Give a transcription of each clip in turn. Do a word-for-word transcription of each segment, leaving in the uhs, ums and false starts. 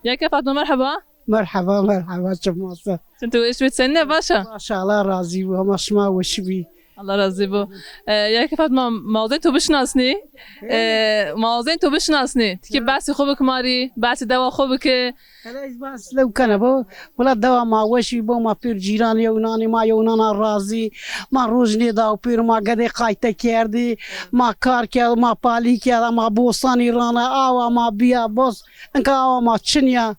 Yayke Fatma, merheba. Merheba, merheba, çima ser. Çin tu, weş bî, senîne, baş a? Baş, Allah razî bo, hema şima weş bî. Allah razî bo. E, Yayke Fatma, ma wazên to bişinasnî. E, ma wazên to bişinasnî. Ti kî behsê xo bik ma rî, behsê dewa xo bike. Hele ez behs lew kena bo. Wela dewa ma weş bî bo, ma pêr cîran yewnanî, ma yewnana razî. Ma roj nêda û pêro ma gedê qayte kerdî. Ma kar kerd, ma palî kerd, ma bostanî rana, awa ma bîya boz. Inka awa ma çin ya.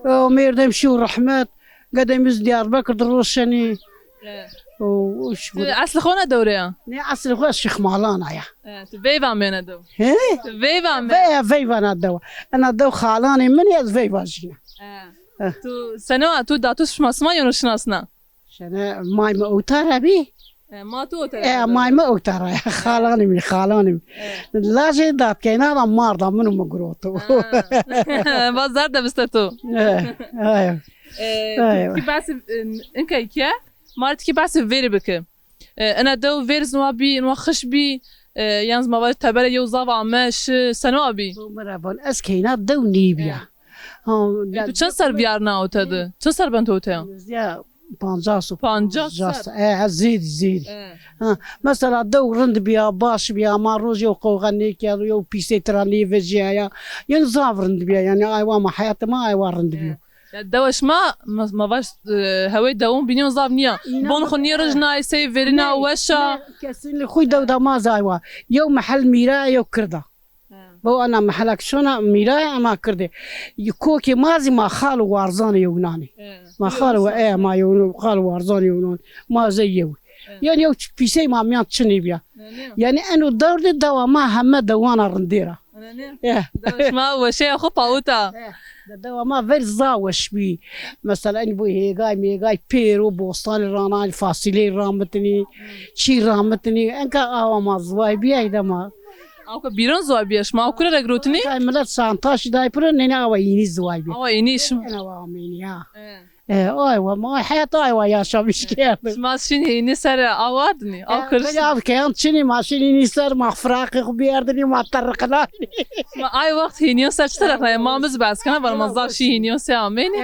O mêrdem şîyo rehmet. Gedê mi zî Diyarbekir di roşenî. E. O, o şi Ti eslê xo ne dewre ya? Nê, eslê xo Şêx Malan a ya. E, ti veyva mene dew. He? Ti veyva me. Ve-, veyva na dew. Ena dew xalanê min, ez veyva jîna. E. E. Tu seno a, tu da tu şima, sima yeno şinasna? Şene may mi ewta ra bî. E, ma tu ewta ra. E, may mi ewta ra ya. Xalanê mi, xalanê mi. E. Lajê datkeyna da mar da min û mi giroto. Ha. Va zerr de biste to. E, ay. E, Ay. Ti kî behsê, e, inka ke, ma rê ti kî behsê vêrî bike. E, ena dew vêr zî wa bî, wa xiş bî, e, yan zî ma vaj teberê yew zaf ame, şi, seno a bî? Bo mi ra von, ez keyna dew nêbîya. E. Ha, e, tu çend ser vîyarna ewte de? Çend ser ben tu ewte ya? Ya, pancas û pancas ser. E, zêdî, zêdî. E. Ha, mesela dew rind bîya, baş bîya, ma rojê yew qewxe nêkerdo, yew pîsey tira nêvejîyaya. Yanî zaf rind bîya, yanî aywa ma, heyatê ma aywa rind bîyo. Ya dewa şima, ma, ma vaj, e, hewey dewon bînîyon zaf nîya. Bon xo nîya rijnay, sey verîna, weş a. Kesinlikle, xo dew da ma zî aywa. Yew mehel mîra, yew kird a. Ha. Bo ena mehelek şona mîra, ema kird ê. Kokê ma zî ma xal û warzanê yewnanî. He. Ma xal û, e, ma yew xal û warzanê yewnanî. Ma zî yew. He. Yanî yew çik pîsey ma mîyan çinî bîya. Yanî eno dewr de dewa ma heme dewana rindêr a. Yanî? E. Dewa şima weşeya xo pawita. E. De dewa ma ver zaf weş bî. Mesela, enî bo hêgay mêgay pêro, bostanî ranay, fasîley ramitinî, çî ramitinî. Enka awa ma ziway bîyay de ma. Aw ke bîron ziway bîya, şima aw kure ra girotinî? Enka milet santaşî day piro, nêne awa înî ziway bîya. Awa înî şima. Ena awa amênî ya. E. E, aywa, ma heyat aywa yaşamış kerdim. Şima şin hînî ser aw ardinî, aw kiriştî. Belê aw keyan çinî, ma şin hînî ser, ma firaqê xo biyerdinî, ma terriqinanî. Şima ay wext hînîyon ser çi terriqinay? Ma biz behs kena, vana ma zaf şin hînîyon ser amênî.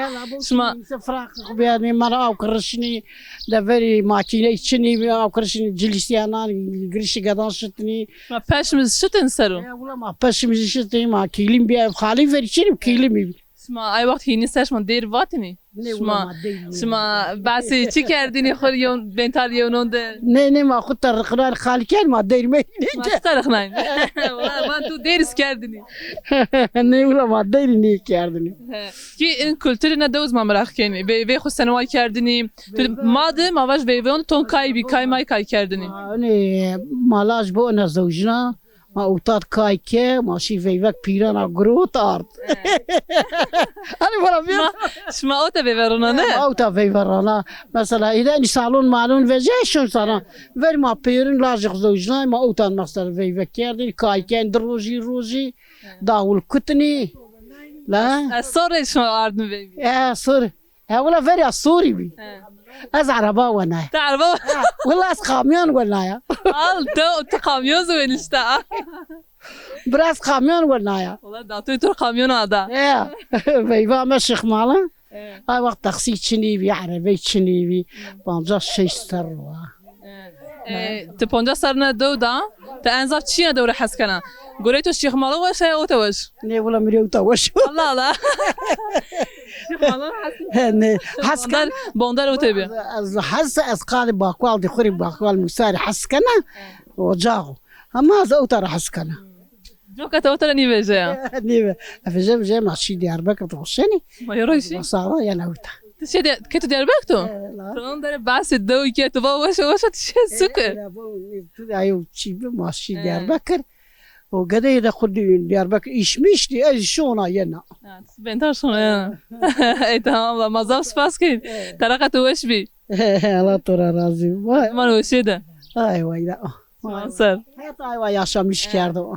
Şima firaqê xo biyerdinî, ma aw kirişinî, de verî makîney çinî, aw kirişinî, cilîsyanan, girişî gedan şitinî. Ma peşimiz şitin sero? Ya, wula ma peşimiz şitin, ma kîlim biya, xalî verî çinî, kîlimî. Şima ay wext hînî ser şima dêr vatinî? Nê, wula ma dêr nî. Şima behsê çi kerdinî xo yew bentar yewnon de? Nê, nê, ma xo terriqinay xalî kerd, ma dêr mey nê. Ma çi terriqinay? Wala, van tu dêr iz kerdinî. Nê, wula ma dêr nê kerdinî. He. Kî in kulturî ne dew iz ma meraq kenî. Veyvê xo seneway kerdinî. Tu ma de, ma vaj veyveyon ton kay bî, kay may kay kerdinî. Ma, nê, ma laj bo ena zewjna. Ma ewta de kay ke, ma şî veyvek pîrana girot ard. Hanî vana bîya. Şima, şima ewta veyve rona, ne? Ma ewta veyve rona. Mesela, îdenî salon malon vejîyay şon sana. Verî ma pêrin lajix zewjnay, ma ewta de mesela veyvek kerdin, kay ken di rojî rojî, dawul kutinî. La? Ez sor rê şima ardin veyvî. E, sor. He, wila verî ya sorî bî. He. Ez ereba wenaya. Ti ereba we- He, wila ez kamyon wenaya. Al, tu, tu kamyon zî wenişta. Bira ez kamyon wenaya. Wila da tu tu kamyon ada. He. Veyva me Şêx Malan. He. Ay wext taksî çinî bî, erebey çinî bî. Pancas şeş ser wa. E, ti poncas serrî ne dew da, ti en zaf çîyê dew ra hes kena? Gorey to Şêx Malan weş a ya ewta weş? Nê, wila mi rê ewta weş o. Allah Allah. Şêx Malan hes. He, nê, hes kena. Bondar, bondar ewta bî. Ez, ez hes, ez qalê bakwal de, xurê bakwal musarî hes kena. Ocax o. Ama ez ewta ra hes kena. Coka ti ewta ra nîvejê ya? Nîve. Vejê, vejê, ma şî Diyarbekir de roşenî. Ma yo roşî? Ma sara yena ewta. Ti şê Diyar-, ke tu Diyarbekir to? E, la. Tamam, dere behsê dew ke tu va weş o, weş o, ti şê suke. E, la, bu, tu da yo çî bi, ma şî Diyarbekir. O gedeyê de xo di Diyarbekir îş mi îş dî, ez şona yena. Ha, ti bentar şona yena. Ey tamam, la, ma zaf spas kenî. Tereqa to weş bî. Allah to ra razî bo. Vay. Ma weşê de. Ay vay da. Şima ser. Heta aywa yaşamış kerdo.